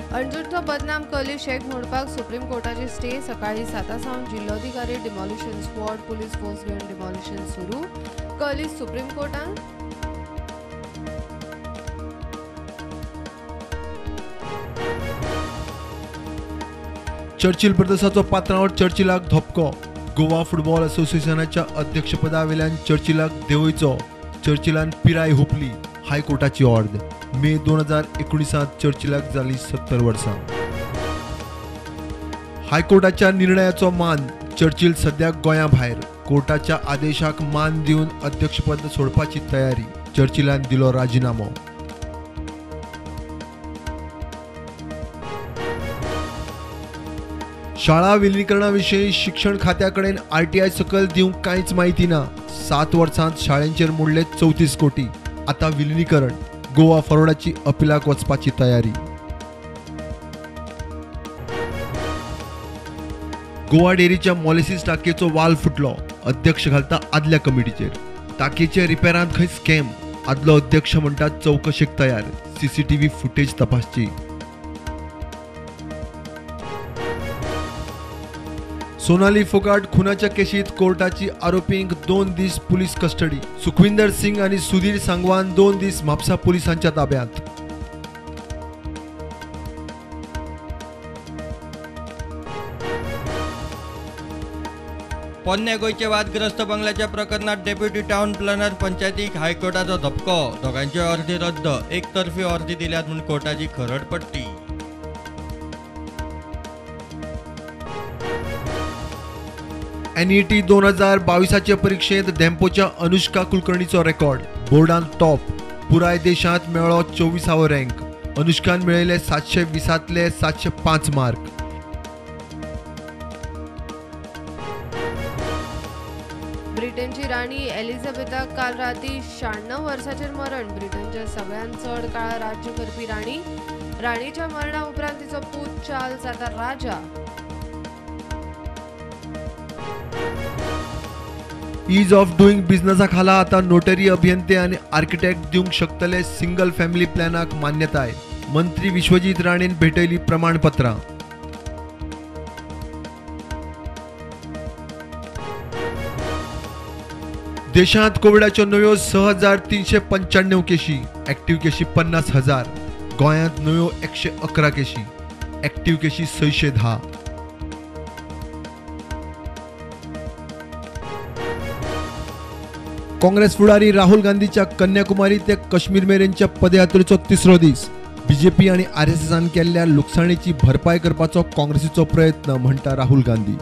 अंजुरचो बदनाम कली शेक मोडपाक सुप्रीम कोर्टाची स्टे. सकाळी 7 सावन जिल्लोधिकारी डिमॉलिशन स्क्वॉड पुलीस फोर्स घेवन डिमॉलिशन सुरू. कली सुप्रीम कोर्टान चर्चिल ब्रदर्साचो पात्रांव चर्चिलाक धपको. गोवा फुटबॉल असोसिएशनाच्या अध्यक्षपदावेल्यान चर्चिलाक देंवयचो. चर्चिलान पिराय हुपली. हायकोर्टाची ऑर्द. मे 2019 चर्चिलाक जाली 70 वर्सां. हायकोर्टाच्या निर्णयाचो मान. चर्चिल सद्याक गोंया भायर. कोर्टाच्या आदेशाक मान दिवन अध्यक्षपद सोडपाची तयारी. चर्चिलान दिलो राजिनामो. शाळा विलिनीकरणा विशीं शिक्षण खात्या कडेन आरटीआय सकयल दिवंक कांयच म्हायती ना. 7 वर्सांत शाळेंचेर मोडले 34 कोटी. आतां विलिनीकरण. गोवा फॉरवर्डाची अपिलाक वचपाची तयारी. गोवा डेअरीच्या मॉलेसीस टाकयेचो वाल फुटलो. अध्यक्ष घालता आदल्या कमिटीचेर. टाकयेच्या रिपेरांत खंय स्कॅम. आदलो अध्यक्ष म्हणटा चवकशेक तयार. सीसीटीव्ही फुटेज तपासची. सोनाली फोगाट खुनाच्या केशीत कोर्टाची आरोपींक 2 दीस पुलीस कस्टडी. सुखविंदर सिंग आनी सुधीर सांगवान 2 दीस म्हापसा पुलिसांच्या ताब्यात. पोन्ने गोंयचे वादग्रस्त बंगल्याच्या प्रकरणात डेप्युटी टावन प्लॅनर पंचायतीक हायकोर्टाचो धपको. दोगांच्यो अर्दी रद्द. एकतर्फी अर्दी दिल्यात म्हूण कोर्टाची खरड पट्टी. एनईटी 2022 परीक्षेत धेंपोच्या अनुष्का कुलकर्णीचो रेकॉर्ड. बोर्डान टॉप. पुराय देशांत मेळ्ळो 24वो रँक. अनुष्कान मेळयले 720 705 मार्क. ब्रिटनची राणी एलिझाबेथाक काल राती 96 वर्साचेर मरण. ब्रिटनच्या सगळ्यांत चड काळ राज्य करपी राणी. राणीच्या मरणा उपरांत तिचो पूत चार्ल्स आतां राजा. ईज ऑफ डुईंग बिझनेसा खाला आतां नोटरी अभियंते आनी आर्किटेक्ट दिवंक शकतले सिंगल फॅमिली प्लॅनाक मान्यताय. मंत्री विश्वजीत राणेन भेटयली प्रमाणपत्रां. देशांत कोविडाच्यो नव्यो 6395 केशी. ऍक्टिव्ह केशी 50,000. गोंयांत नव्यो 111 केशी. ऍक्टिव्ह केशी 610. काँग्रेस फुडारी राहुल गांधीच्या कन्याकुमारी ते काश्मीर मेरेनच्या पदयात्रेचो 3रो दीस. बीजेपी आनी आरएसएसान केल्ल्या लुकसाणीची भरपाय करपाचो काँग्रेसीचो प्रयत्न म्हणटा राहुल गांधी.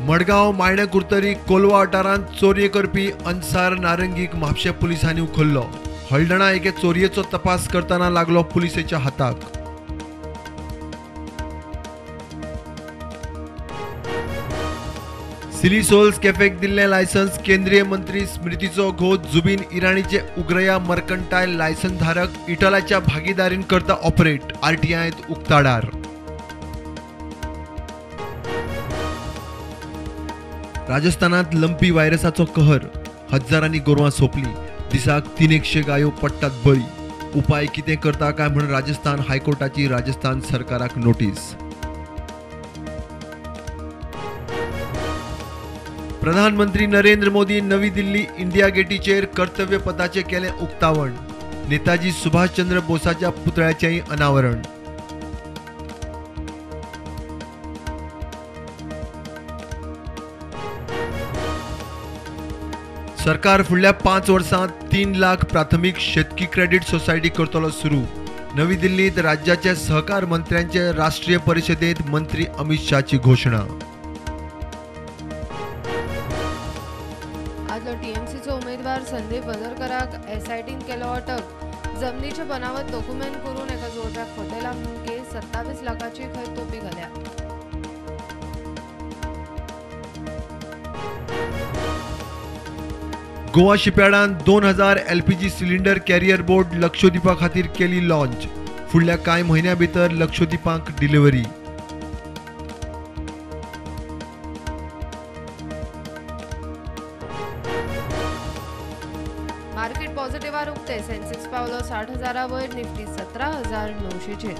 मडगांव मायणें कुर्तरी कोलवा वाठारांत चोरये करपी अन्सार नारंगीक म्हापशें पुलिसांनी उखल्लो. हळदणा एके चोरयेचो तपास करतना लागलो पुलिसेच्या हाताक. सिली सोल्स कॅफेक दिल्लें लायसन्स केंद्रीय मंत्री स्मृतीचो घोव जुबीन इराणीचे उग्रया मर्कंटायल लायसन धारक इटलाच्या भागीदारीन करता ऑपरेट. आरटीआयत उक्ताडार. राजस्थानात लंपी व्हायरसाचो कहर. हजारांनी गोरवां सोंपली. दिसाक 300 गायो पडटात बळी. उपाय कितें करता काय म्हूण राजस्थान हायकोर्टाची राजस्थान सरकाराक नोटीस. प्रधानमंत्री नरेंद्र मोदी नवी दिल्ली इंडिया गेटीचेर कर्तव्य पथाचें केलें उक्तावण. नेताजी सुभाषचंद्र बोसाच्या पुतळ्याचेंय अनावरण. सरकार फुडल्या 5 वर्सांत 3 लाख प्राथमीक शेतकी क्रेडीट सोसायटी करतलो सुरू. नवी दिल्लींत राज्याचे सहकार मंत्र्यांचे राष्ट्रीय परिशदेंत मंत्री अमित शाहची घोशणा. आदलो टीएमसीचो उमेदवार संदीप वझरकराक एसआयटीन केलो अटक. जमनीचे बनावट डॉक्युमेंट करून एका जोडप्याक फटयला म्हणून केस. 27 लाखाची खंय तोपी घाल्या. गोवा शिपयार्डान 2000 एलपीजी सिलिंडर कॅरियर बोट लक्षद्वीपा खातीर केली लॉन्च. फुडल्या कांय म्हयन्यां भितर लक्षद्वीपांक डिलिव्हरी. मार्केट पॉझिटिव्हार उक्ते. सेन्सेक्स पावलो 60,000 वयर, निफ्टी 17,900चेर.